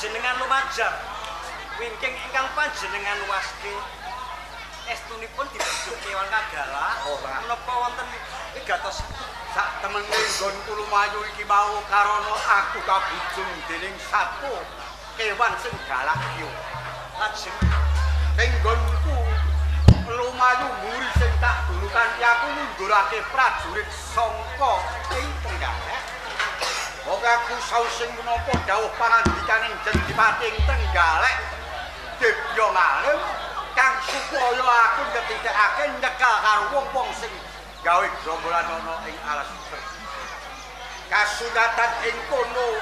Panjenengan lumajar. Wingking ingkang panjenengan waske estunipun dibujuk kewan kagala ora menapa wonten wigatos sak temene nggonku lumayu iki mau karana aku kabujung dening satu kewan sing galak iki. Lajeng ning nggonku lumayu mburi sing tak dulu kanthi aku ngundurake prajurit sangka ing Trenggalek. Monggo aku sausing menapa dawuh pangandikaning Jendipati ing Trenggalek Dibya Ngalim kang supaya aku nyetitekake nyekel karo wong-wong sing gawe grombolan ana ing alas puter. Kasunatan ing kono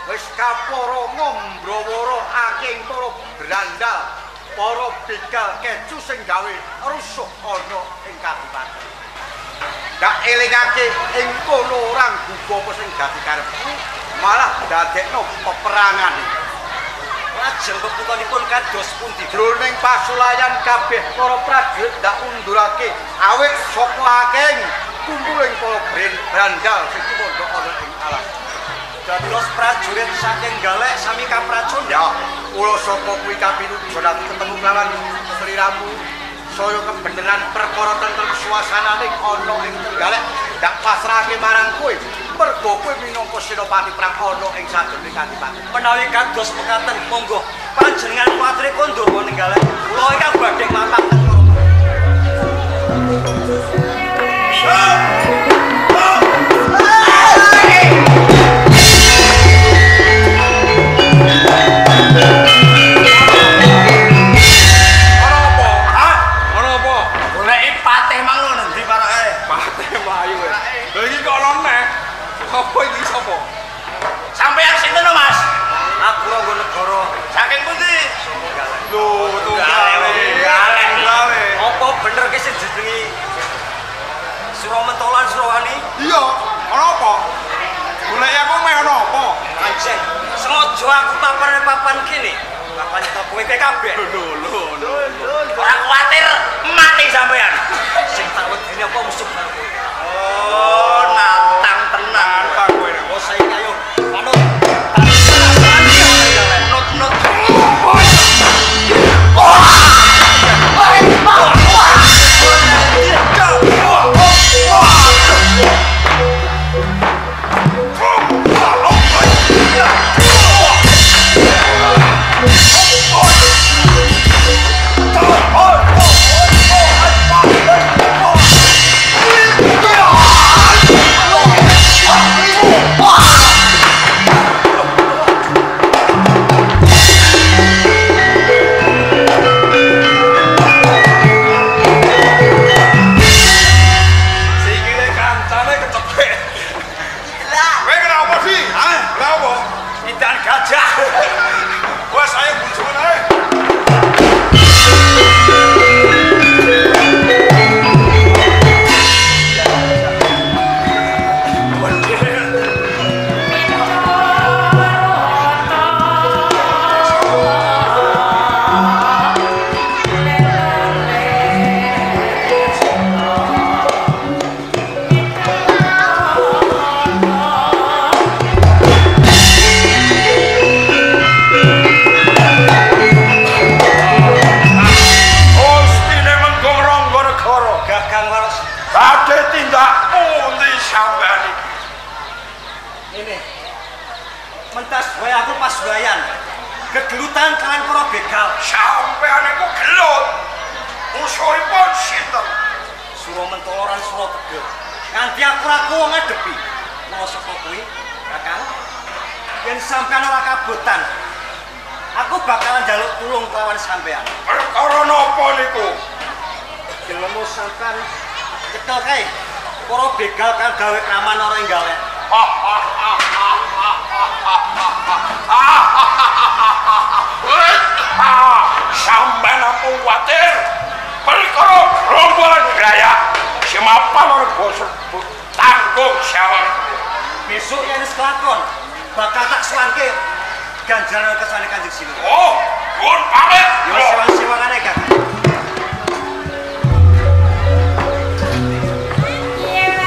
wis kapara ngombrowara aking para brandal, para begal kecu sing gawe rusuh ana ing kabupaten. Ndak elingake ing kono ora nggugu apa sing dadi karepku, malah ndadekno peperangan. Lajeng peputonipun kados pundi? Jroning pasulayan kabeh para prajurit ndak undurake awit saka aking kumpuling para brandal sing tumandha ana ing alas. Dados prajurit saking Galek sami kapracun. Ya, kula saka kuwi kapinujon aku ketemu kelawan sliramu saya kebeneran perkara tentrem suasanane ana ing Trenggalek ndak pasrahake marang kowe. Mergo kowe minangka senopati perang ana ing sajroning kadipaten. Menawi kados mekaten monggo panjenengan kuwatire kondur wonten Galek. Kula ingkang badhe mapak teng kono. Ana apa? Hah? Ana apa? Goleki patih mang lho nendi parake? Patih mlayu kowe. Lha iki kok ana neh? Apa iki sapa? Sampeyan sinten to, Mas? Aku Rangga Negara. Saking pundi? Saka Galek. Lho, tunggale. Tunggale. Apa bener ki sing jenenge Suramentala lan Surawani? Iya, ana apa? Goleki aku meh ana apa? Anjing, sengaja aku papan papan kene. Papan nyetok kowe kabeh. Lho, lho, lho. Ora kuwatir mati sampeyan. Sing tak wedeni apa musuh karo kowe. Oh, nantang tenan. Nantang kowe. Oh, saiki ayo manut. Nut-nut. Sikile kancane kecepek. Kowe kenapa sih? Hah? Kenapa? Idan gajah. Wes ayo bujungan ae. Gustine Menggung Rangga Negara. Gagang Waros. Badhe tindak pundi sampean iki? Ini. Mentas wae aku pas bayan. Gegelutan kalian para begal. Sampean iku gelut. Musuhipun sinten? Suramentala lan Suratega. Nganti aku ora kuwo ngadepi. Menawa saka kuwi, Kakang, yen sampean ora kabotan, aku bakalan njaluk tulung kelawan sampean. Perkara napa niku? Gelemo sampean nyekel kae para begal kang gawe kraman ora ing Galek. Sampean ampun kuwatir. Perkara gerombolan grayak semapan ora basa tanggung jawab. Besok yen wis kelakon, bakal tak suwanke ganjaran kersane Kanjeng Sinuwun. Oh, nuwun pamit. Ya sewang-sewangane, Kakang. Yes.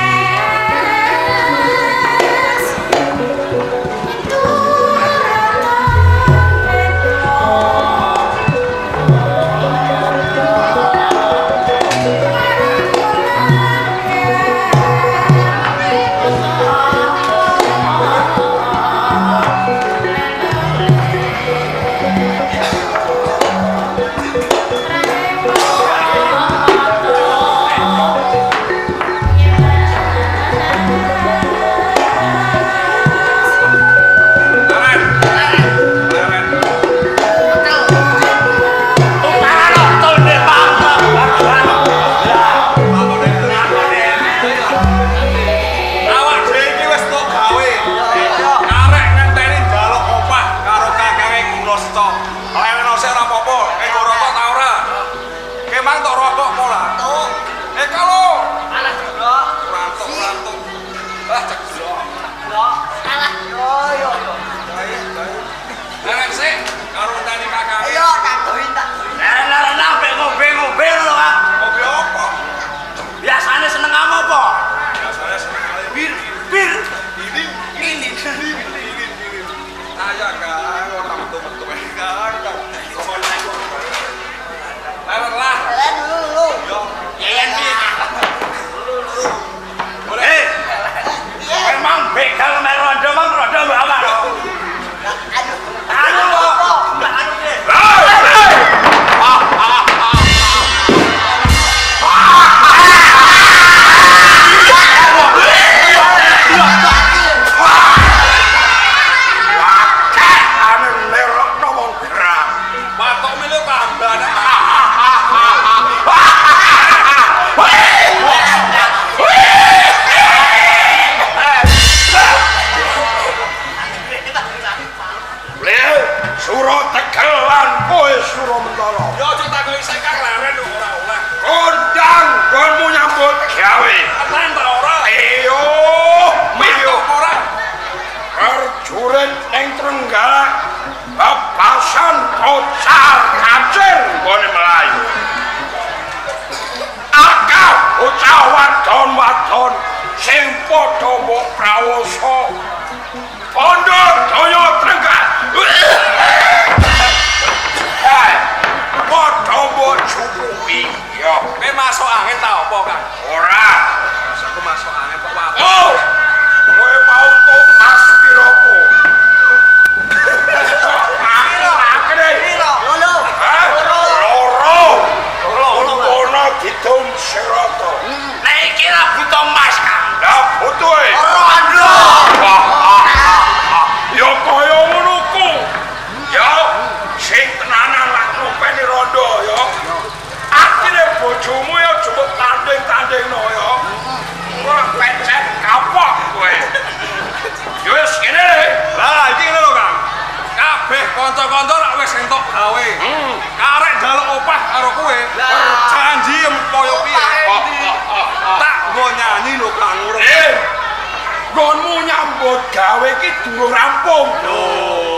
Sura Tegel lan kowe Sura Mentara. Ya aja tak golek sik Kang leren ora oleh. Kondang nggonmu nyambut gawe. Tenan ta ora? Iyo, iyo ora. Prajurit ning Trenggalek bebasan kocar kacir nggone mlayu. Akeh bocah wadon-wadon sing padha mbok prawasa. Bondo daya Trenggalek. Padha mbok jupuki. Ya, kowe masuk angin ta apa, Kang? Ora. Aku masuk angin kok wae. Oh. Kowe mau entuk mas pira po? Piro? Loro. Loro. Loro. Ono didum sirata. Nek iki ra buta mas, Kang. Lah butuhe. Ora andro. Ya kaya ngono ku. Ya sing tenanan lak ngopeni rondo ya. Akhire bojomu ya cukup tanding-tandingno ya. Ora pecet kapok kowe. Ya wis ngene. Lah iki ngene lho, Kang. Kabeh kanca-kanca lak wis entuk gawe. Karek njaluk opah karo kowe. Janji kaya piye? Tak nggo nyanyi lho, Kang. Nggonmu nyambut gawe iki durung rampung. Lho.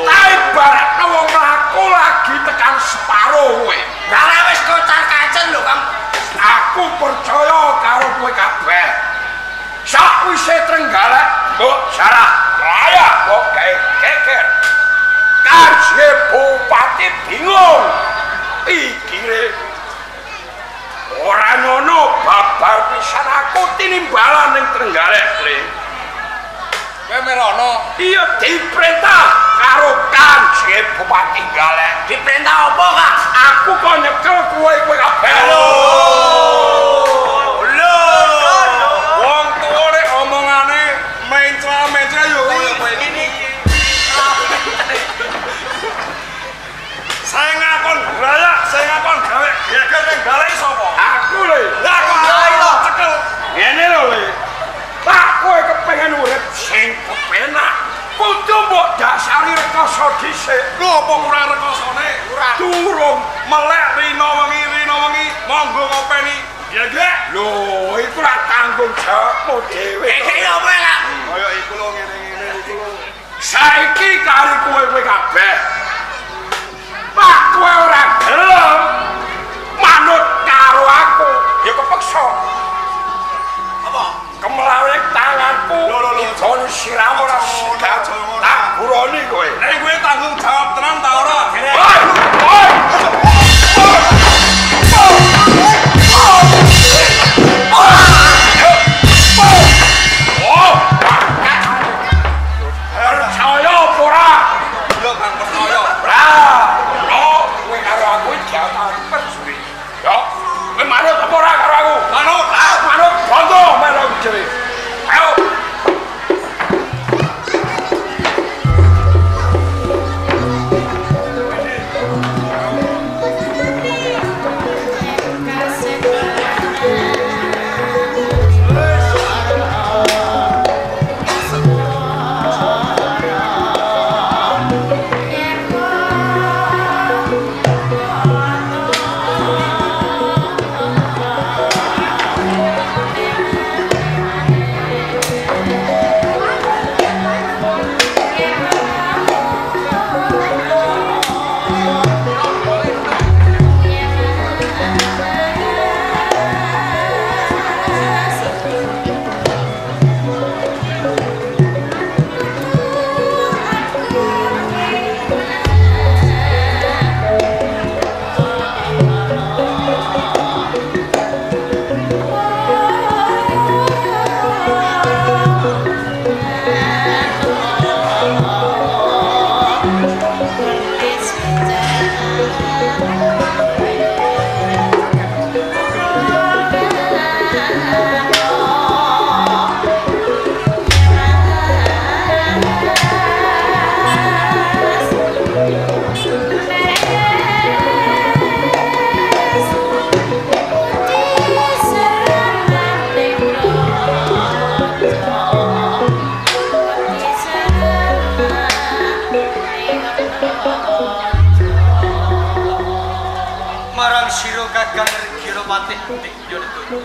Ta ibaratno wong mlaku lagi tekan separo kowe. Lah wis kocar kacir lho, Kang. Aku percaya karo kowe kabeh. Sakwise Trenggalek mbok jarah layak mbok gawe geger. Kanjeng Bupati bingung. Pikire ora ngono babar pisan aku tinimbalan ning Trenggalek, Le. Kowe merono? Iya diperintah karo Kanjeng Bupati Trenggalek. Diperintah apa, Kang? Aku kok nyekel kowe kowe kabeh. Lho. Lho. Wong tuwa nek omongane mencla-mencla ya kuwi ngene iki. Saya ngakon grayak, saya ngakon gawe geger ning Galek sapa? Aku lho. Lah kok aku cekel. Ngene lho, Le. Pak kowe kepengin urip sing kepenak, kudu mbok dasari rekoso dhisik. Lho apa kurang rekosone? Ora. Durung melek rina wengi monggo ngopeni gegek. Lho, iku ora tanggung jawabmu dhewe. Gegek apa, Kak? Kaya iku lho ngene-ngene iku lho. Saiki kari kowe kabeh. Pak kowe ora gelem manut karo aku, ya kepeksa. Apa? Kemlawe tanganku, idon siramu ora sikat. Tak buroni kowe. Nek kowe tanggung jawab tenan ta ora? Hoi! Hoi! Percaya apa ora? Yo Kang percaya. Lah, kowe karo aku iki jatah perjurit. Yo, kowe manut apa ora karo aku? Manut. Manut bondo melok dhewe. Ayo. Oh. sira Kakang Regirapati Dikyonegara?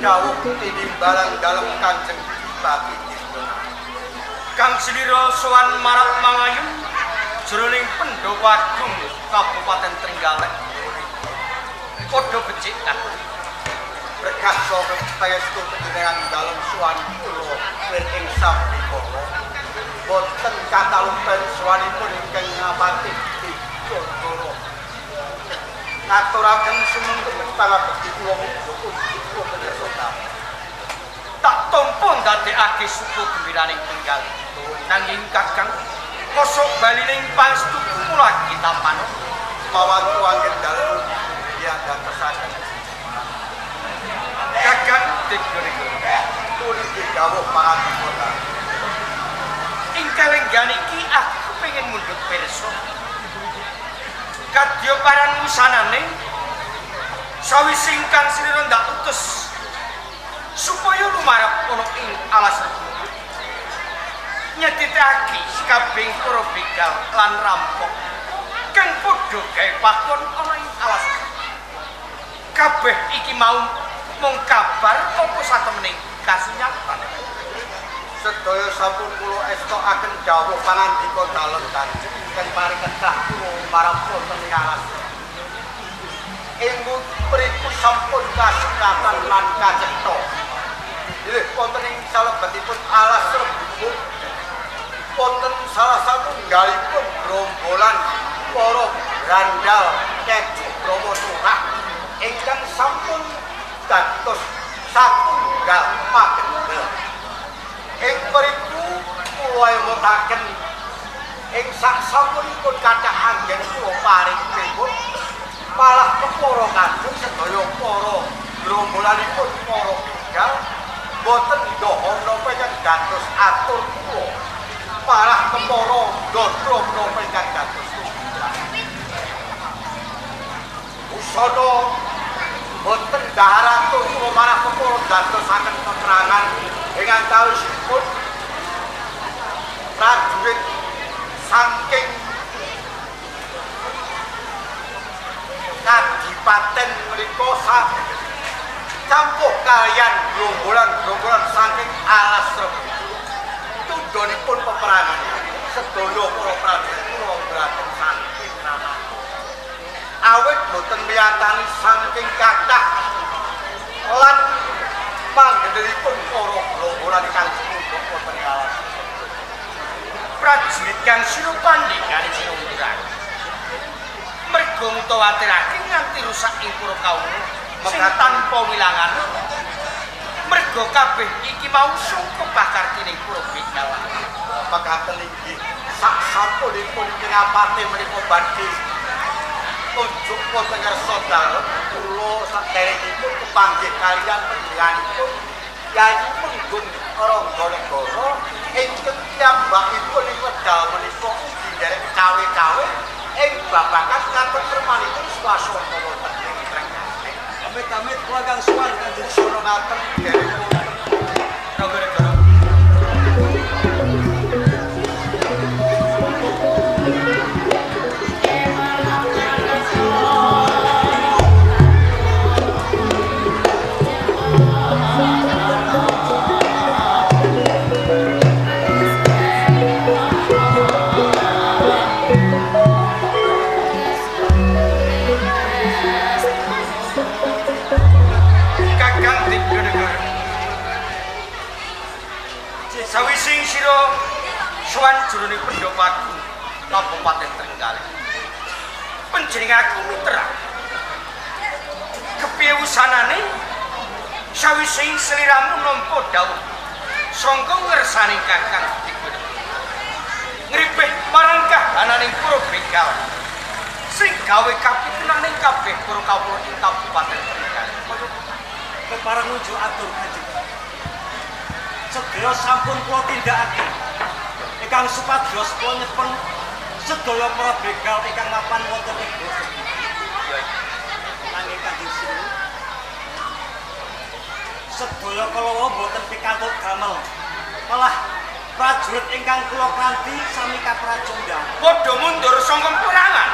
Dawuh tinimbalan dalem Kanjeng Dipati Dikyonegara. Kang slira sowan marang Mangayun jroning Pendopo Agung Kabupaten Trenggalek. Padha becik kan. Berkah saka pangestu panjenengan dalem sowan kula lir ing sambikala. Boten katalumpen sowanipun ingkang ngapati Dikyonegara. Ngaturaken sumengkep pangabekti kula mugi kula kersa. Tak tampa ndadekake suka gembiraning Trenggalek. Nanging Kakang kosok bali ning pangestuku lagi tampano. Pawantu anggen dalem ya dadosaken. Kakang Dikyonegara tuli dawuh pangandika. Ing kalenggan iki aku pengen mundhut pirsa. Kadya paran wusanane sawise ingkang slira ndak utus supaya lumarep ana ing alas Rebo nyedhitake kabeh para begal lan rampok kang padha gawe pakon ana ing alas. Kabeh iki mau mung kabar apa satemene kasunyatan. Sedaya sampun kula estokaken dawuh pangandika dalem Kanjeng ingkang pariketah kula marang wonten ing alas. Ing mriku sampun kasunyatan lan kacetha. Bilih wonten ing salebetipun alas Rebo wonten salah satunggalipun gerombolan para brandal kecu Bromo Turah ingkang sampun dados satunggal pagendel. Ing mriku kula emutaken ing saksampunipun kathah anggen kula paring pripun malah kepara kajeng sedaya para gerombolanipun para begal boten ndoho napa ingkang dados atur kula, malah kepara ndodro menapa ingkang dados tugas. Busana boten dhahar atur kula malah kepara dadosaken peperangan ing antawisipun prajurit saking kadipaten mriku campuh kaliyan gerombolan-gerombolan saking alas Rebo. Tundhonipun peperangan sedaya para prajurit kula nggeraken saking ramah. Awit boten miyatani saking kathah lan panggendelipun para gerombolan kang sumangga wonten ing alas. Prajurit kang sira pandhekane sira mundurake. Merga mutawatirake nganti rusak ing para kawula sing tanpa wilangan. Merga kabeh iki mau sungkem pakartine para begal. Mekaten inggih sak sampunipun ing apate menika badhe tunjuk wonten ngarsa dalem kula saderengipun kepanggih kaliyan panjenenganipun Yai Menggung Rangganegara ingkang piyambakipun ing wekdal menika ugi nderek cawe-cawe ing babagan katentremanipun swasana wonten ing Trenggalek. Amit-amit kula kang sowan Kanjeng Sono ngaten derek wonten Rangganegara. Sawising sira sowan jroning Pendopo Agung Kabupaten Trenggalek. Panjenengan aku mitra. Kepiye wusanane sawising sliramu nampa dawuh sangka ngersane Kakang Dikyonegara. Ngribeh marang kahananing para begal sing gawe kapitunaning kabeh para kawula ing Kabupaten Trenggalek. Kepareng nuju atur Kanjeng. Sedaya sampun kula tindakake. Ingkang supados kula nyepeng sedaya para begal ingkang mapan wonten ing basa. Nanging Kanjeng Sinuwun sedaya kala mboten pikantuk damel. Malah prajurit ingkang kula kranti sami kapracundang. Padha mundur saka perangan.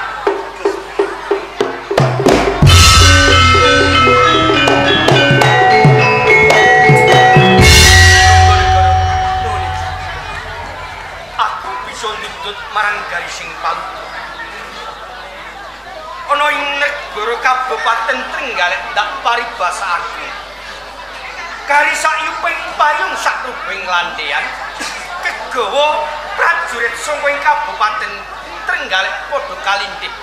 Kabupaten Trenggalek ndak paribasake. Kari sayuping payung sakrubing landean kegawa prajurit saka ing Kabupaten Trenggalek padha kalindih.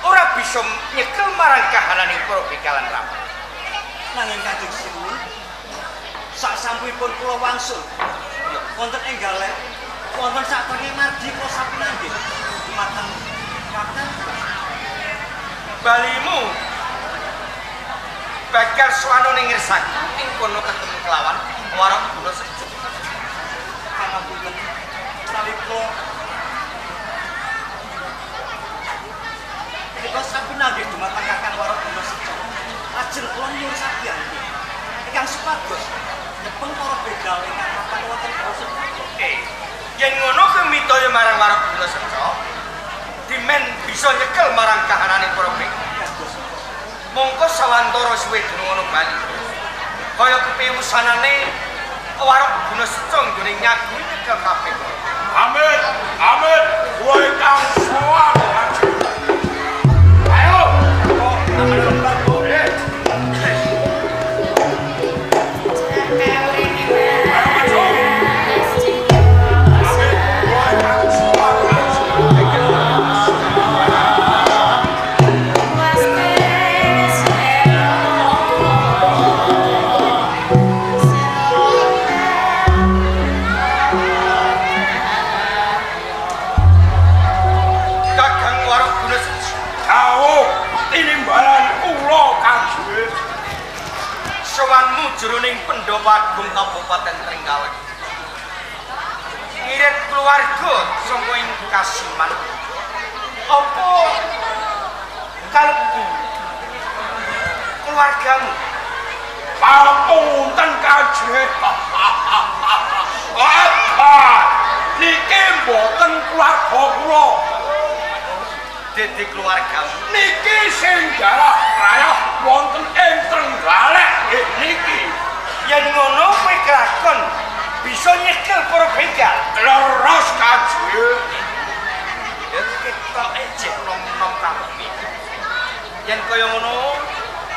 Ora bisa nyekel marang kahananing para begalan rampok. Nanging Kanjeng Sinuwun, sak sampuyipun kula wangsul wonten ing Galek wonten sakpenge margi kula sapinanggih dumateng Kakang. Balimu bakal sowan ning ngersaku ing kono ketemu kelawan Warok Guna Sejo. Pangapunten menawi kula menika sapinanggih dumateng Kakang Warok Guna Sejo. Lajeng kula nyuwun sabiyanti ingkang supados nyepeng para begal ingkang mapan wonten basa. Yen ngono kowe mitaya marang Warok Guna Sejo, dimen bisa nyekel marang kahanane para begal. Mongko sawantara suwe durung ana bali. Kaya kepiwusanane Warok Guna Sejo nggone nyaguhi nyekel kabeh. Amit, amit, kula ingkang sowan. Ayo. Jroning Pendopo Agung Kabupaten Trenggalek. Ngirit keluarga saka ing Kasiman. Apa kalebu keluargamu? Pangapunten Kanjeng. Apa? Niki mboten keluarga kula. Dadi keluargamu. Niki sing darah rayah wonten ing Trenggalek niki. Yen ngono kowe kelakon bisa nyekel para begal. Leres Kanjeng. Ya ketoke jek nom-nom kabeh. Yen kaya ngono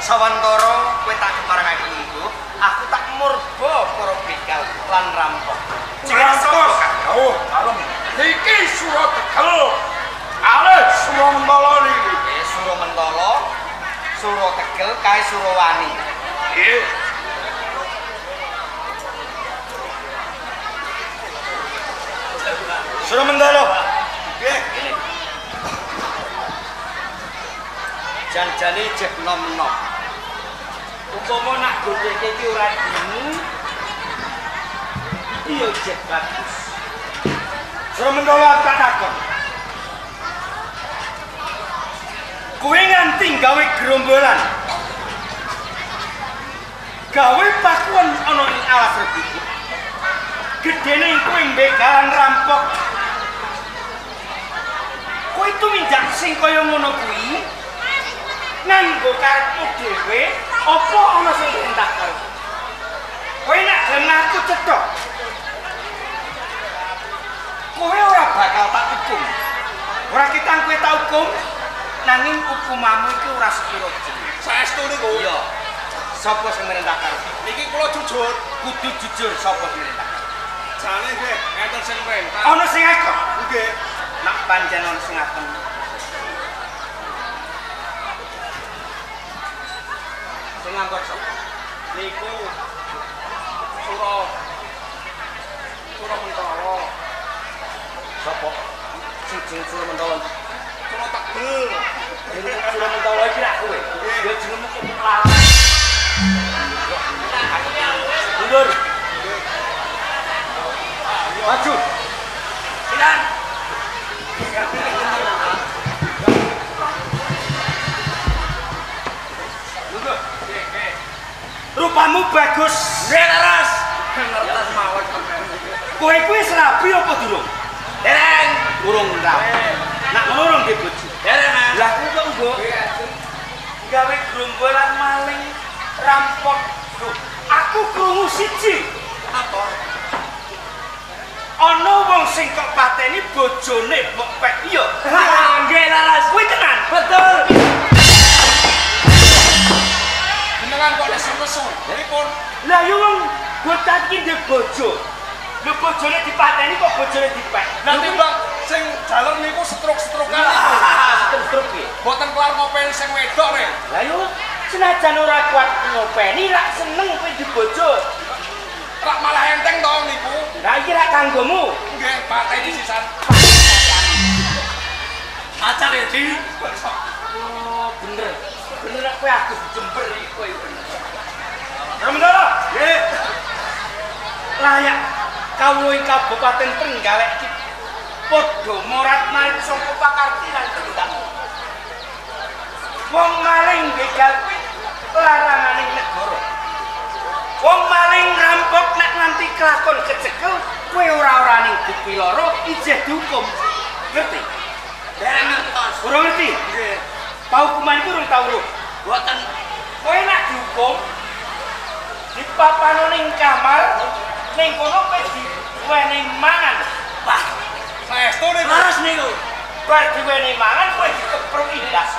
sawantara kowe tak keparengake lungguh, aku tak murba para begal lan rampok. Ngantos dawuh dalem. Niki Sura Tegel. Kalih Sura Mentala niki. Sura Mentala, Sura Tegel kae Surawani. Nggih. Sura Mentala. Nggih. Janjane jek nom-nom. Upama nak godheke iki ora dinu, iki yo jek bagus. Sura Mentala tak takon. Kowe nganti gawe gerombolan. Gawe pakuan ana ing alas rebut. Gedene kowe mbegalan rampok. Kowe tumindak sing kaya ngono kuwi nganggo karepmu dhewe apa ana sing perintah karo kowe? Nek gelem ngaku cetha, kowe ora bakal tak hukum. Ora ketang kowe tak hukum, nanging hukumanmu iki ora sepiro jeneng. Saestu niku. Iya. Sapa sing merintah karo? Niki kula jujur, kudu jujur sapa sing merintah. Jane nggih enten sing perintah. Ana sing ngakon. Nggih. Nak pancen ana sing ngakon. Sing ngangkon sapa? Niku Sura Mentala. Sapa? Sing jeneng Sura Mentala. Sura Tegel. Jeneng Sura Mentala iki rak kowe. Ya jenengmu kok mlaku. Mundur. Maju. Sinan. Mundur. Rupamu bagus. Nggih, leres. Ngertos mawon sampean. Kowe kuwi serabi apa durung? Dereng. Urung rabi. Nak ngono urung di bojo. Dereng, Mas. Lah kuwi kok nggo gawe gerombolan maling rampok. Aku krungu siji. Apa? Ana wong sing kok pateni bojone mbok pek. Iya. Nggih, leres. Kuwi tenan. Betul. iki ndek bojo. Lho bojone dipateni kok bojone dipek. Lah timbang sing jaler niku setruk-setrukan niku. Setruk-setruk piye? Mboten kelar ngopeni sing wedok re. Lah yo senajan ora kuat ngopeni rak seneng kowe di bojo. Rak malah enteng to niku. Lah iki rak kanggomu. Nggih, pateni sisan. Pacar ya, Di. Oh, bener. Bener nek kowe Agus Jember iki kowe bener. Ramentala. Nggih. Layak kawula ing Kabupaten Trenggalek iki padha morat-marit saka pakarti lan tindak. Wong maling begal kuwi laranganing negara. Wong maling rampok nek nganti kelakon kecekel kowe ora-oraning bukti loro ijeh dihukum. Ngerti? Dereng ngertos. Urung ngerti? Nggih. Paukuman iku urung tau weruh. Mboten. Kowe nek dihukum dipapano ning kamar ning kono kowe diwenehi mangan. Wah, saestu niku. Leres niku. Bar diwenehi mangan kowe dikepruk indas.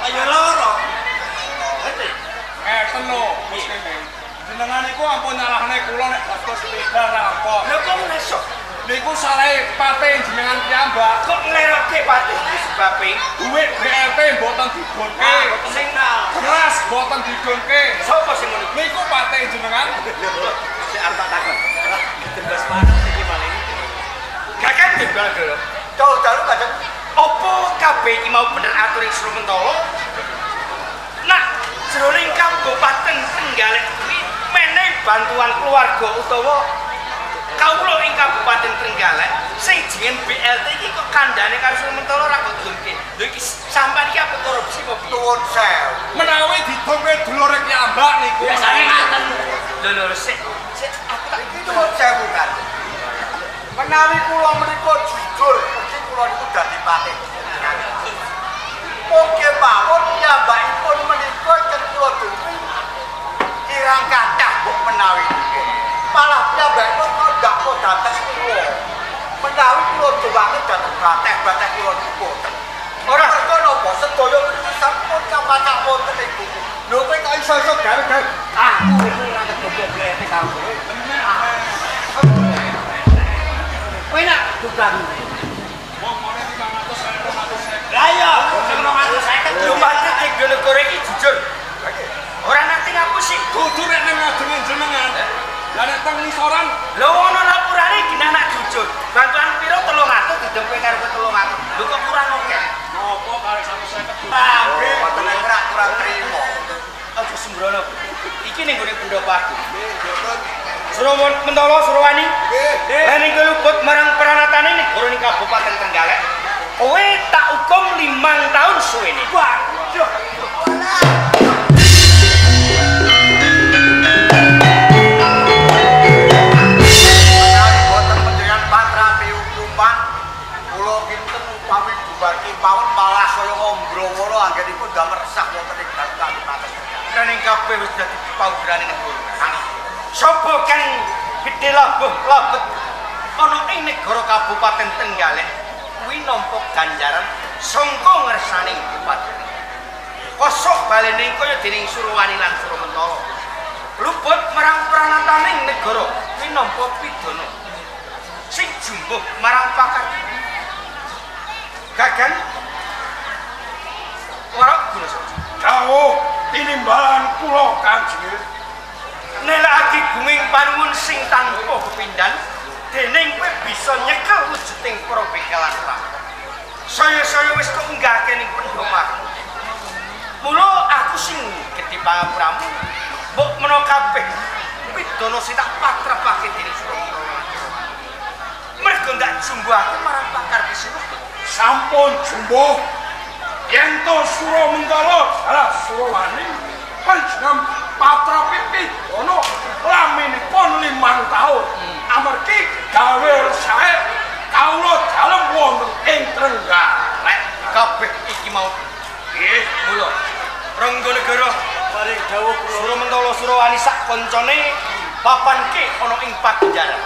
Ayo loro. Ngerti? Ngeten lho, Gus Kene. Jenengan niku ampun nyalahne kula nek dados sepeda rampok. Lho kok iso? Niku salahe pate jenengan piyambak. Kok nglerokke pate iki sebabe duit BLT mboten didonke. Sing beras mboten didonke. Sapa sing ngono? Niku pate jenengan. Sik arep tak takon. Ditembas manut iki paling. Kakek timbal lho. Dalu kadang opo kabeh iki mau bener aturing Srumentala? Nak jroning Kabupaten Trenggalek kuwi menehi bantuan keluarga utawa kawula ing Kabupaten Trenggalek sing jeneng BLT iki kok kandhane karo Srumentala ora kok dongke. Lho iki sampean iki apa korupsi apa piye? Nuwun sewu. Menawi didongke dulure piyambak niku. Biasane ngaten. Lho lho sik sik aku tak iki nuwun sewu kan. Menawi kula menika jujur, mesti kula niku dadi patih. Mugi mawon piyambakipun menika ingkang kula dongke kirang kathah mbok menawi niki. Malah piyambakipun ndak kok dateng kula. Menawi kula dongake dateng bateh-bateh kula niku boten. Ora mergo napa sedaya niku sampun kapacak wonten ing buku. Lho kowe kok iso-iso gawe-gawe. Aku iku ora kedopo blete kamu. Kowe nak dubang. Wong mone 500 250. Lah iya, sing 250 lho patih Digonegoro iki jujur. Ora nate ngapusi. Kudu nek nang ngajenge jenengan. Lah nek teng ngisoran, lho ngono lapurane iki anak jujur. Bantuan piro 300 didengke karo 300. Lho kok kurang akeh. Napa karek 150? Nggih, boten nek kurang trimo. Aja sembrono. Iki ning gone pendopo aku. Nggih, mboten. Srumentala Surwani. Nggih. Lah ning luput marang pranatane negara ning Kabupaten Trenggalek. Kowe tak hukum 5 tahun suwene. Waduh. Menawi boten panjenengan patrapi hukuman, kula kinten upami dubarki mawon malah saya ngombro-woro anggenipun damel resah wonten ing dalem Kabupaten Trenggalek. Ning kabeh wis dadi paugerane negara. Sapa kang gedhe labuh labet ana ing negara Kabupaten Trenggalek kuwi nampa ganjaran sangka ngersaning bupati. Kosok balene kaya dening Surwani lan Srumentala. Luput marang pranataning negara kuwi nampa pidana sing jumbuh marang pakar. Gagan ora guna saja. Dawuh tinimbalan kula Kanjeng. Nelakake gunging panuwun sing tanpa pepindhan dening kowe bisa nyekel wujuding para begalan rampok. Saya-saya wis keunggahke ning pendopo aku. Mula aku sing gedhe pangapuramu mbok menawa kabeh pidana sing tak patrapake dening Suramentala. Mergo ndak jumbuhake marang pakar pisuluput. Sampun jumbuh. Yen to Suramentala salah Surwani panjenengan patrapi pidana laminipun 5 tahun. Amargi gawe resahe kawula dalem wonten ing Trenggalek. Kabeh iki mau nggih. Mula Rangganegara paring dawuh kula Suramentala Surwani sak kancane papanke ana ing pakunjaran.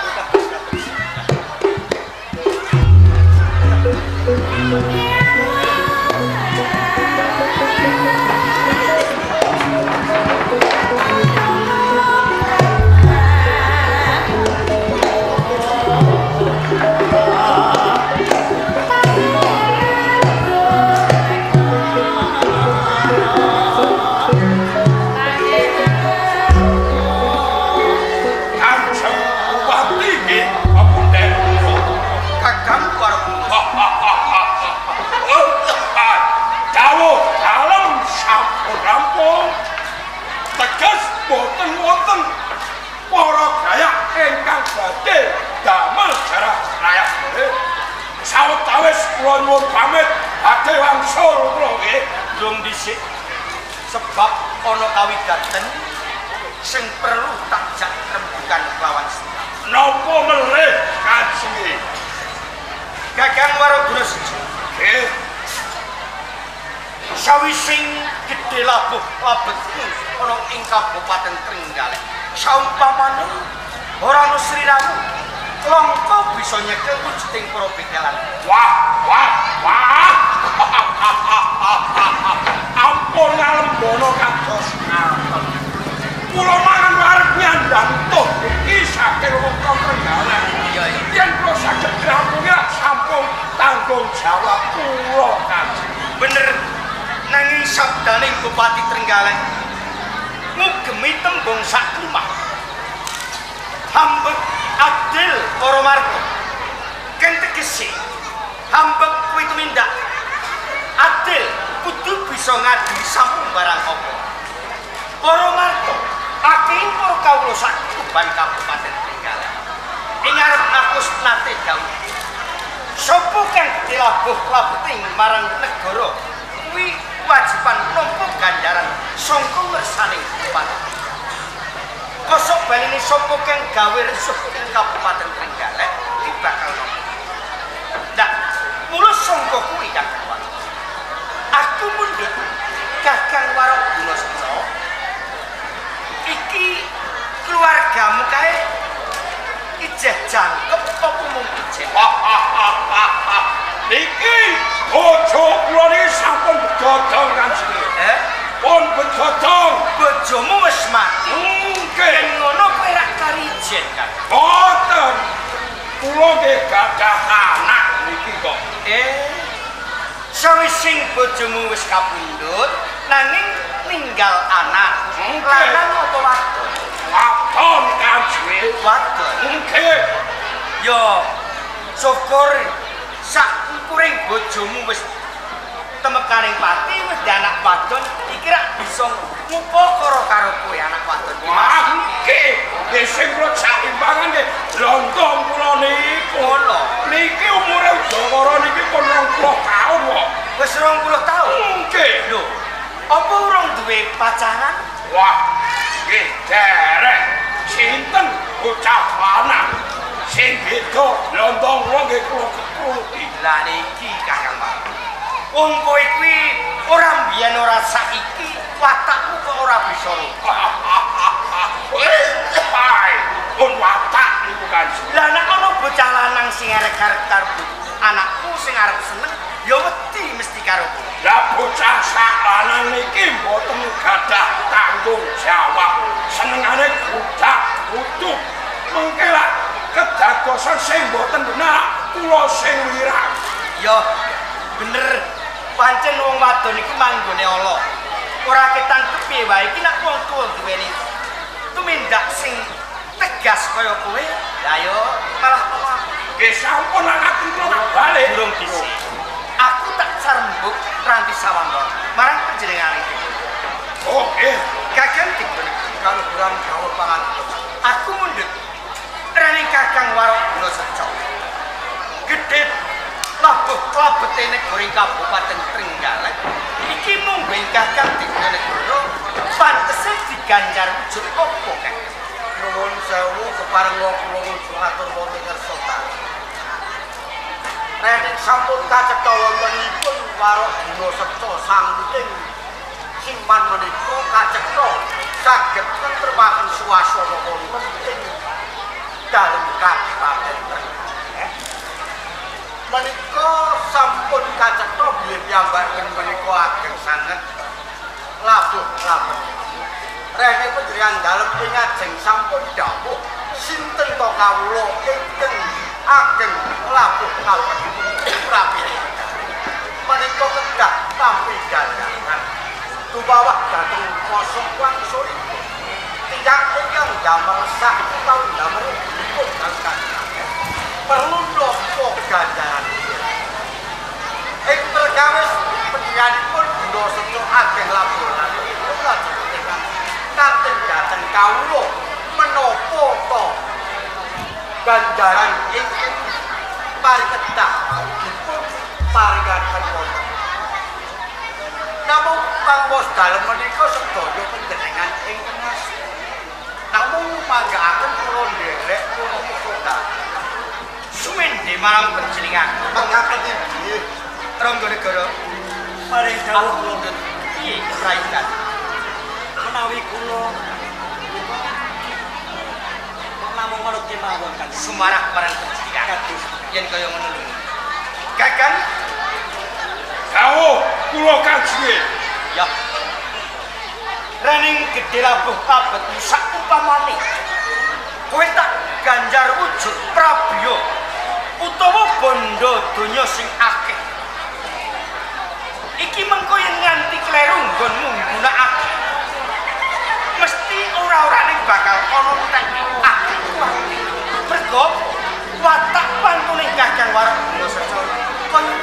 Boten wonten para gayak ingkang badhe damel jarah layak. Sawetawis kula nyuwun pamit badhe wangsul kula nggih. Durung dhisik sebab ana kawigaten sing perlu tak jak rembugan kelawan sira. Napa melih Kanjeng? Kakang Waraguna Sejo. Nggih. Sawising gedhe labuh labetmu ana ing Kabupaten Trenggalek. Saumpamane ora ana sliramu, langka bisa nyekel wujuding para begalan. Wah, wah, wah. Ampun ngalembono kados ngaten. Kula mangan wareg nyandang tuh iki saking wekon Trenggalek. Iya, iya. Yen kula saged ngrampungi sampun tanggung jawab kula Kanjeng. Bener. Nanging sabdaning Bupati Trenggalek ngugemi tembung sak lumah. Hambek adil para warga. Keng tegese hambek kuwi tumindak adil kudu bisa ngadili sampun barang apa. Para warga akeh para kawula sak Tuban Kabupaten Trenggalek. Ing ngarep aku nate dawuh. Sopo kang dilabuh labeting marang negara kuwi kewajiban nampa ganjaran sangka ngersaning bupati. Kosok baline sapa kang gawe resuh ing Kabupaten Trenggalek iki bakal nampa. Nah, mula sangka kuwi Kakang Warok. Aku mundhut Kakang Warok Gunaseca. Iki keluargamu kae ijeh jangkep apa mung ijen? Niki bojo kula niki sampun bedodong Kanjeng. Pun bedodong. Bojomu wis mati. Nggih. Yen ngono kowe rak kari ijen kan? Boten. Kula nggih gadah anak niki kok. Sawising bojomu wis kapundhut nanging ninggal anak. Lanang apa wadon? Wadon Kanjeng. Wadon. Nggih. Ya syukur sak kuring bojomu wis temekaning pati wis anak wadon iki rak bisa ngupakara karo kowe anak wadon. Wah, nggih. Nggih sing kula saimbangan nggih blontong kula niku. Ngono. Niki umure Udakara niki pun 20 taun kok. Wis 20 taun? Nggih. Lho, apa urung duwe pacaran? Wah, nggih derek. Sinten bocah lanang sing beda blontong kula nggih kula kekruti. Lah niki Kakang Warok. Wong kowe kuwi ora mbiyen ora saiki, watakmu kok ora bisa rubah. Pun watak niku Kanjeng. Lah nek ana bocah lanang sing arek-arek karo anakku sing arep seneng, ya wedi mesti karo kowe. Lah bocah sak lanang niki mboten gadah tanggung jawab. Senengane gudak guduk. Mengke lak kedadosan sing mboten benar, kula sing wirang. Ya bener, pancen wong wadon iku manggone ala. Ora ketangkep piye wae iki nek wong tuwa duweni tumindak sing tegas kaya kowe, lah yo malah apa? Nggih sampun lak ngaten kula tak balik. Durung dhisik. Aku tak sarembuk ranti sawangga marang panjenengane iki. Oh nggih. Kakang dipun kaluhuran dawuh pangandika. Aku mundhut rene Kakang Warok Gunaseca. Gedhe labuh klabete negara Kabupaten Trenggalek iki mungguh Kakang Diponegoro pantese diganjar wujud apa Kang? Nuwun sewu kepareng kula ngujuk atur wonten ngersa ta. Rene sampun kacetha wontenipun Warok Gunaseca saking siman menika kacetha saged nentremaken swasana wonten ing dalem Kabupaten Trenggalek. Menika sampun kacetha bilih piyambaken menika ageng sanget labuh labet. Rene panjenengan dalem ing ajeng sampun dawuh sinten to kawula ingkang ageng labuh labetipun Prabi. Menika kedah tampi ganjaran tumawah dhateng kosong wangsulipun. Tiyang ingkang damel sak utawi damel dipun ganjaran perlu nampa ganjaran. Ing perkawis panjenenganipun Gunaseca ageng labuh labetipun lajeng ingkang Kanten dhateng kawula menapa to ganjaran ingkang parikedah dipun paringaken wonten. Namung pangwas dalem menika sedaya panjenengan ingkang ngasih. Namung manggaaken kula nderek kula musoda. Sumende marang panjenengan. Mengaken inggih. Rangga Negara paring dawuh kula piye kepraitan? Menawi kula kok namung manut kemawon kan sumarah marang panjenengan. Kados yen kaya ngono lho. Kakang dawuh kula kanjenge. Ya. Rening gedhe labuh kabet sak upamane kowe tak ganjar wujud prabya utawa bondo donya sing akeh. Iki mengko yen nganti kleru nggonmu nggunakake mesti ora-orane bakal ana entek ati kuwi. Mergo watak pantune Kakang Warok Gunaseca kaya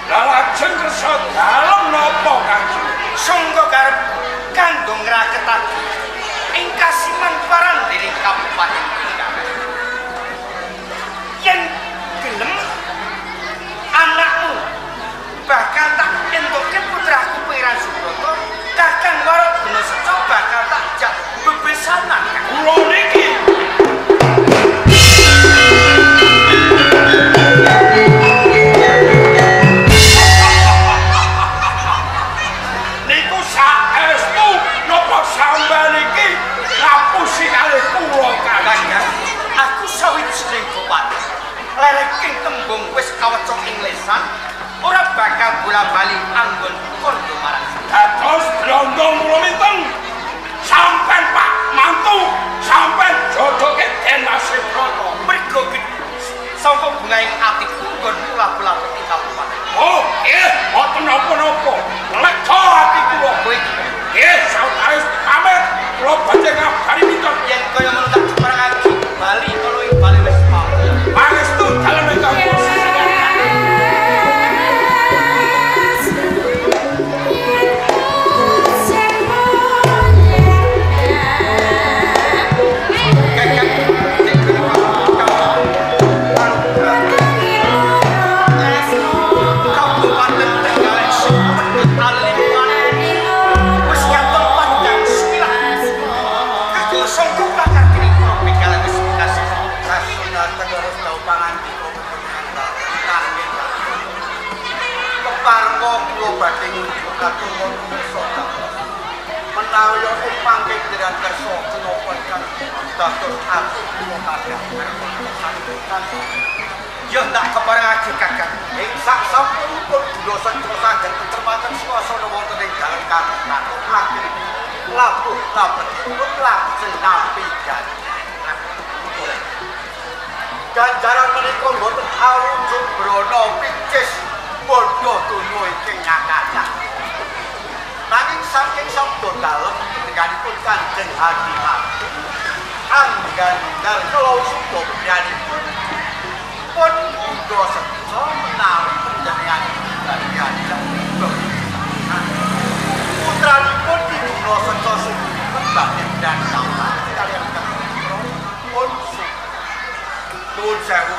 lha lajeng kersa dalem napa Kanjeng? Sangga karep kanggo ngraketake ing kasiman paran dening Kabupaten Trenggalek. Yen gelem anakmu bakal tak entuke putraku Pangeran Subrata, Kakang Warok Gunaseca bakal tak jak bebesanan. Kula niki niku saestu napa sampeyan iki ngapusi kalih kula Kanjeng? Aku sawijining bupati. Leleking tembung wis kaweca ing lesan, ora bakal bola-bali anggon kondo marang. Dados blondong kula minteng sampeyan Pak mantu sampeyan jodohke Den Mas Brata. Mergo sangka bungaing atiku nggon mula-mula ing kabupaten. Oh, nggih, mboten napa-napa. Lega ati kula. Kowe iki nggih, sawetawis pamit kula badhe ngabari minten. Yen kaya ngono tak diparengake bali ana ing bali wis pamit. Pangestu dalem ingkang menawi ing pangke jenengan kersa menapa ingkang dados ati kula kadang. Ya tak keparengake Kakang. Ing sak sampunipun Gunaseca saged tentremaken swasana wonten ing dalem kabupaten akhir labuh labetipun lajeng nampi ganjaran. Ganjaran menika mboten awujud brana picis bondo donya ingkang nyakacak. Nanging saking sabda dalem panjenenganipun Kanjeng Adipati angganjar kala suda putranipun pun Gunaseca menawi panjenenganipun ganjar putranipun Ki Gunaseca sungguh badhe dan sampeyan kaliyan putra pun nuwun sewu.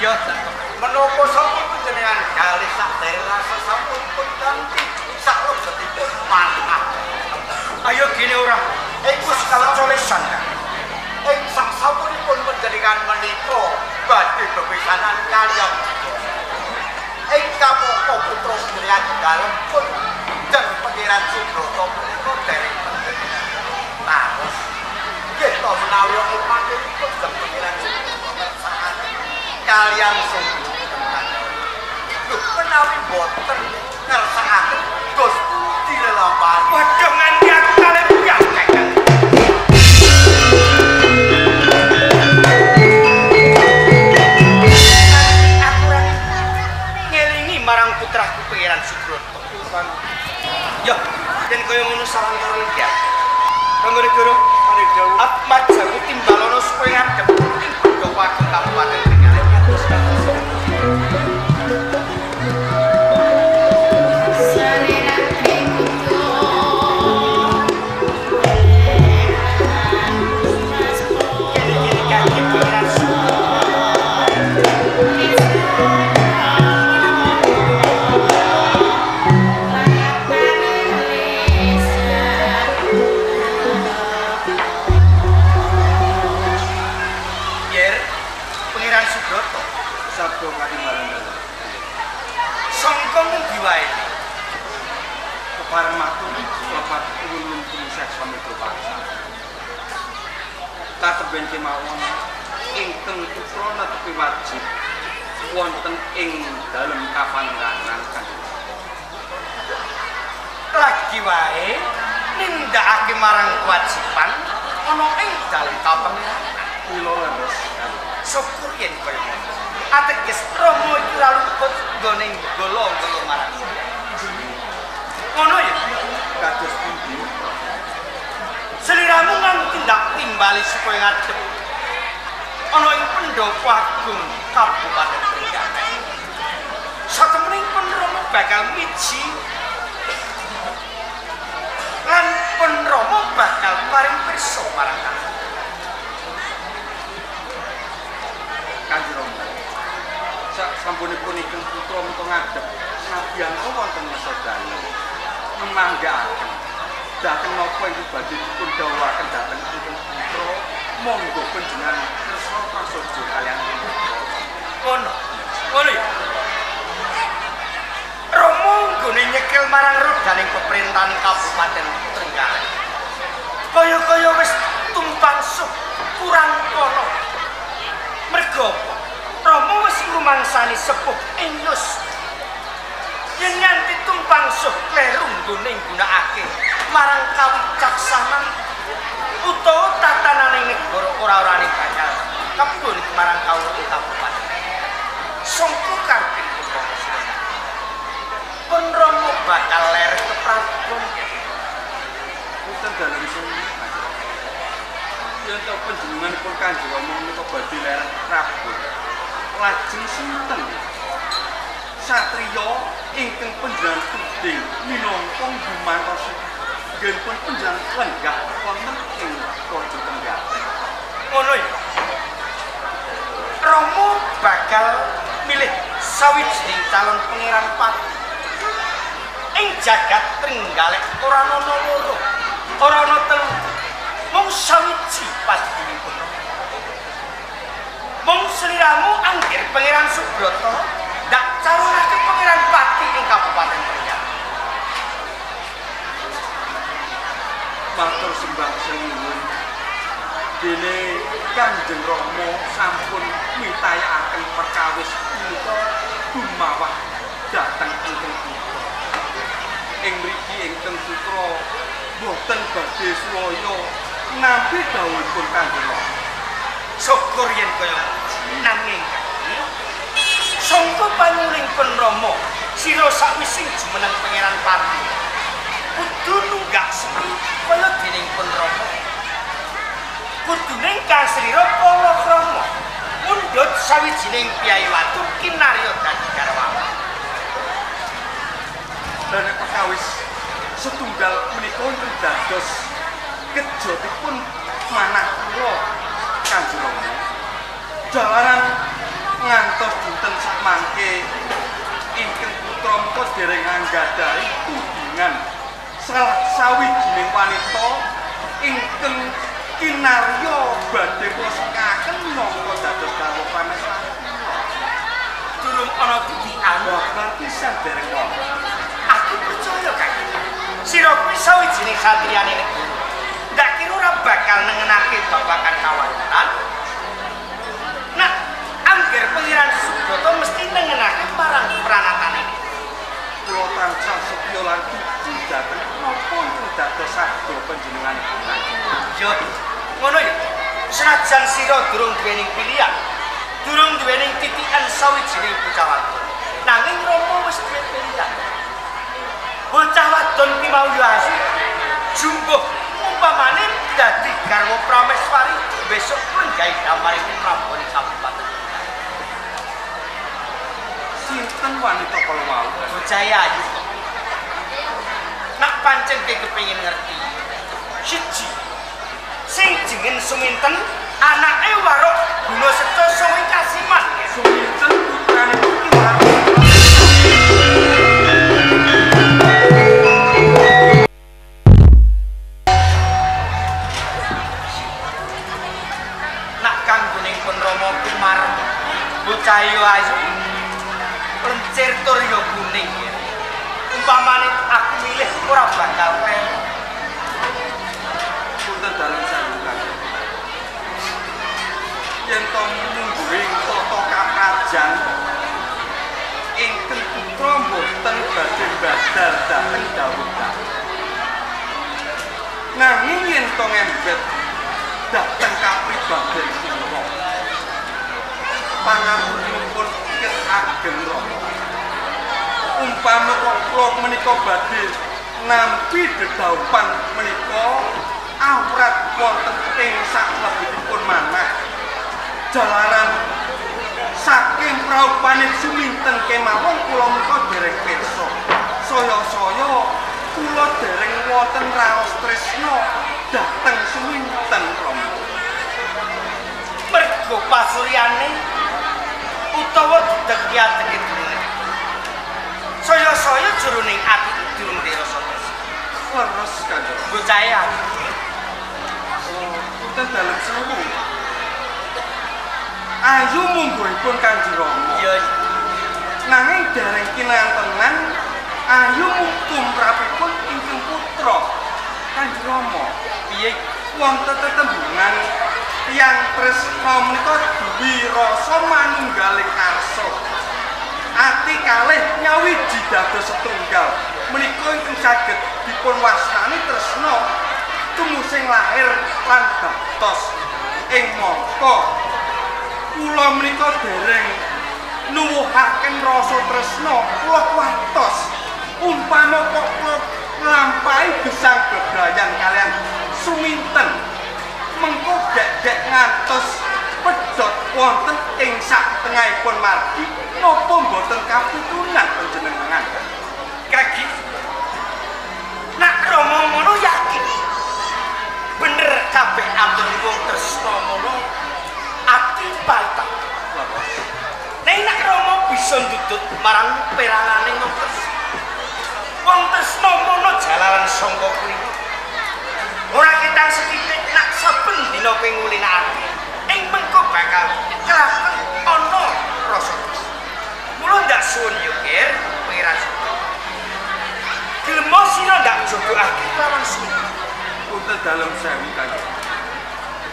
Ya menapa sampun panjenengan galih sakdereng rasa sampun pun kanthi saklebetipun manah. Ayo gini ora. Iku kaweca lesan. Ing saksampunipun panjenengan menika badhe bebesanan kaliyan ing kamangka putra panjenengan dalem pun jeng Pangeran Subrata menika dereng panjenengan taros. Nggih to menawi ing mangkenipun jeng Pangeran Subrata ngersakaken kaliyan sing lho menawi boten ngersakaken dos pundi lelampahan. Waduh nganti aku kalih piyang Kakang. Aku ora ngelingi marang putraku Pangeran Subrata. Ya, yen kaya ngono sawantara iki. Rangga Negara paring dawuh Atmajaku timbalono supaya ngadhep ing Pendopo Agung Kabupaten Trenggalek. Sarena wae. Kepareng matur lepat ulun tumisah samudra paksa. Katemben kemawon ingkang putra netepi wajib wonten ing dalem kapangeranan Kanjeng. Lagi wae nindakake marang kewajiban ana ing dalem kapangeranan. Kula leres. Syukur yen kaya ngono. Ateges Rama iki ora luput nggone golo-golo marang. Ngono ya? Kados pundi? Seliramu nganti ndak timbali supaya ngadep ana ing Pendopo Agung Kabupaten Trenggalek. Satemene pun Rama bakal miji lan pun Rama bakal paring pirsa marang kami. Kanjeng Rama, sak sampunipun ingkang putra menika ngadhep nabiyangka wonten mesa dalem memanggaaken dhateng napa ingkang badhe dipun dawuhaken dhateng ingkang putra, monggo panjenengan kersa prasaja kaliyan ingkang putra. Ngono. Ngono ya. Rama nggone nyekel marang rodaning pemerintahan Kabupaten Trenggalek. Kaya-kaya wis tumpang suh kurang kono. Mergo Rama wis ngrumangsani sepuh ing yus. Yen nganti tumpang suh kleru nggone nggunakake marang kawicaksanan utawa tatanane negara ora-orane bakal kepun marang kawula ing kabupaten. Sangka kareping putra pun Rama bakal ler keprabon. Punten dalem seni. Yen to panjenenganipun Kanjeng Rama menika badhe ler prabon. Lajeng sinten satriya ingkang panjenengan tuding minangka gumantos nggenipun panjenengan lenggah wonten ing Praja Trenggalek. Ngono ya. Rama bakal milih sawijining calon pangeran pati. Ing jagat Trenggalek ora ana loro, ora ana telu, mung sawiji padinipun. Mung sliramu anggir Pangeran Subrata ndak calonake pangeran pati ing Kabupaten Trenggalek. Matur sembah senyuwun. Dene Kanjeng Rama sampun mitayakaken perkawis punika dumawah dhateng ingkang putra. Ing mriki ingkang putra boten badhe sulaya nampi dawuhipun Kanjeng Rama. Syukur yen kaya nanging sangka panyuring pun Rama sira sawising jumeneng pangeran pati kudu nunggak sepi kaya dening pun Rama. Kudune kasrira palakrama mundhut sawijining piyayi watu kinarya dadi garwa. Lan perkawis setunggal menika ingkang dados kejotipun manah kula Kanjeng Rama. Jalaran ngantos dinten sakmangke ingkang putra menika dereng anggadhahi tudingan salah sawijining wanita ingkang kinarya badhe kula sekaken minangka dados garwa prameswari kula. Durung ana titikan babar pisan dereng wonten. Aku percaya Kang. Sira kuwi sawijining satriyane negara. Ndak kira ora bakal nengenake babagan kawantan. Nah, angger Pangeran Subrata mesti nengenake marang pranatane. Kula tansah setya lan tuju dhateng napa ingkang dados sabda panjenenganipun. Ya, ngono ya. Senajan sira durung duweni pilihan, durung duweni titikan sawijining bocah wadon. Nanging Rama wis duwe pilihan. Bocah wadon ki mau yo asu jumbuh umpamane dadi garwa prameswari besok lenggahi damaring Prabon Kabupaten. Sinten wanita kala wau? Bocah ayu kok. Nak pancen kowe kepengin ngerti. Siji. Sing jeneng Suminten anake Warok Gunaseca saking Kasiman. Suminten putrane Ki Warok. Nak kanggo ning pun Rama kumarem bocah yo ayu lencir tur yo kuning ya. Umpamane aku milih ora bakal kleru. Punten dalem sewu Kanjeng. Yen to mungguing tata kaprajan ingkang putra mboten badhe badal dhateng dawuh dalem. Nanging yen to ngembet dhateng kapribaden kula, pangapunipun ket ageng Rama. Umpama kok kula menika badhe nampi dedhaupan menika awrat wonten ing saklebetipun manah. Jalaran saking praupane suminten kemawon kula menika dereng pirsa. Saya-saya kula dereng wonten raos tresna dhateng suminten Rama. Mergo pasuryane utawa didek adeke durung. Saya-saya jroning ati durung dirasa tresna. Leres Kanjeng. Bocahe ati. Oh, punten dalem sewu. Ayu mungguhipun Kanjeng Rama. Iya. Nanging dereng kinantenan ayu tumrapipun ingkang putra Kanjeng Rama. Piye? Wonten tetembungan tiyang tresna menika duwi rasa manunggaling karsa. Ati kalih nyawiji dados setunggal. Menika ingkang saged dipun wastani tresna tumusing lahir lan batos. Ing mangka kula menika dereng nuwuhaken rasa tresna, kula kuwatos. Umpama kok kula nglampahi gesang bebrayan kalian suminten, mengko gek-gek ngantos pedhot wonten ing sak tengahipun margi napa mboten kapitunan panjenengan? Kaki. Nak Rama ngono yakin. Bener kabeh atur wong tresna ngono ati paitan. Nek nak Rama bisa ndudut marang perangane wong tresna. Wong tresna ngono jalaran sangka kuwi. Ora ketang sethithik nak saben dina kowe ngulina ati, ing mengko bakal kelakon ana rasa tresna. Mula ndak suwun yo, Ger, Pangeran Suto. Gelem sira ndak jodohake kelawan suwi. Punten dalem sewu Kanjeng.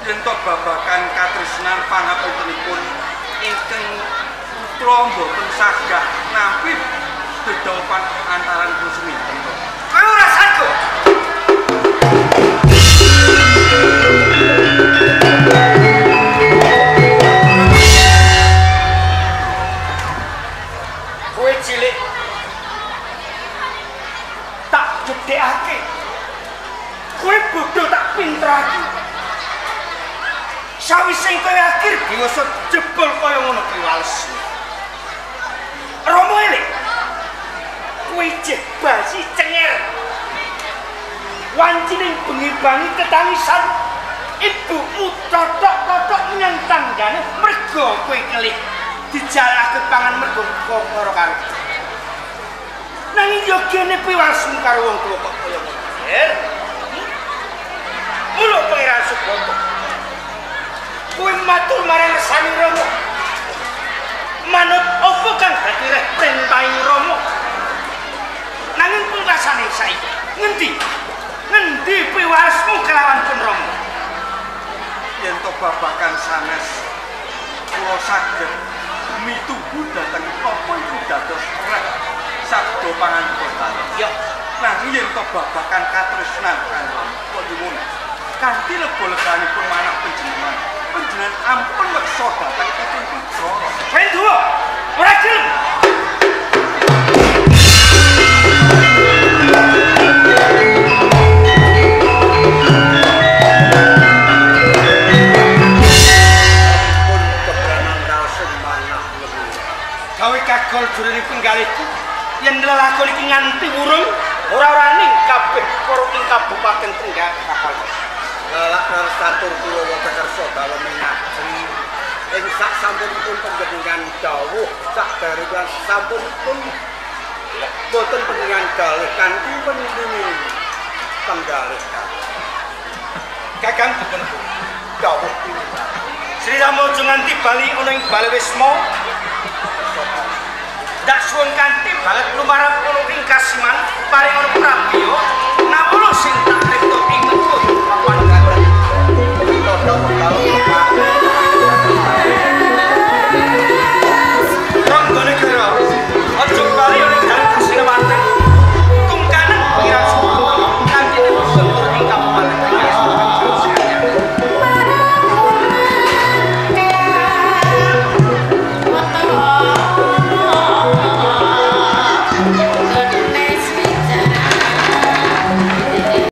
Yen to babagan katresnan pangapuntenipun ingkang putra mboten sagah nampi dedhaupan antaranipun suminten. Kowe ora sago. Kowe cilik tak gedhekake. Kowe bodho tak pinterake. Sawise kowe akhir dewasa jebol kaya ngono kuwi wales. Rama eling. Kowe jeh basi cenger. Wancine bengi-bengi ketangisan ibumu totok-totok menyang tanggane mergo kowe kelih dijalake pangan mergo karo karo. Nanging yo gene piwasmu karo wong tuwa kok kaya ngono. Mula Pangeran Suboto. Kowe matur marang resani Rama. Manut apa kang dadi reh prentahing Rama? Nanging pungkasane saiki ngendi? Ngendi piwasmu kelawan pun Rama? Yen to babagan sanes kula saged mituhu dhateng napa iku dados reh sabda pangandika dalem. Ya, nanging yen to babagan katresnan Kanjeng kula nyuwun kanthi lega-leganipun manah panjenengan, panjenengan ampun meksa dhateng ingkang putra. Hendua, ora gelem. Pun kepranan raos manah leluhur. Gawe kagol jroning penggalihku yen lelakon iki nganti wurung ora-orane kabeh para ing Kabupaten Trenggalek bakal. Lelak raos katur kula wonten kersa dalem ngajeng ing sak sampunipun panjenengan dawuh sakderenge sampunipun boten panjenengan galih kanthi penindungi penggalih. Kakang dipun dawuh pinten. Sri Rama aja nganti bali ana ing Bale Wisma. Ndak suwun kanthi banget lumarap ana ing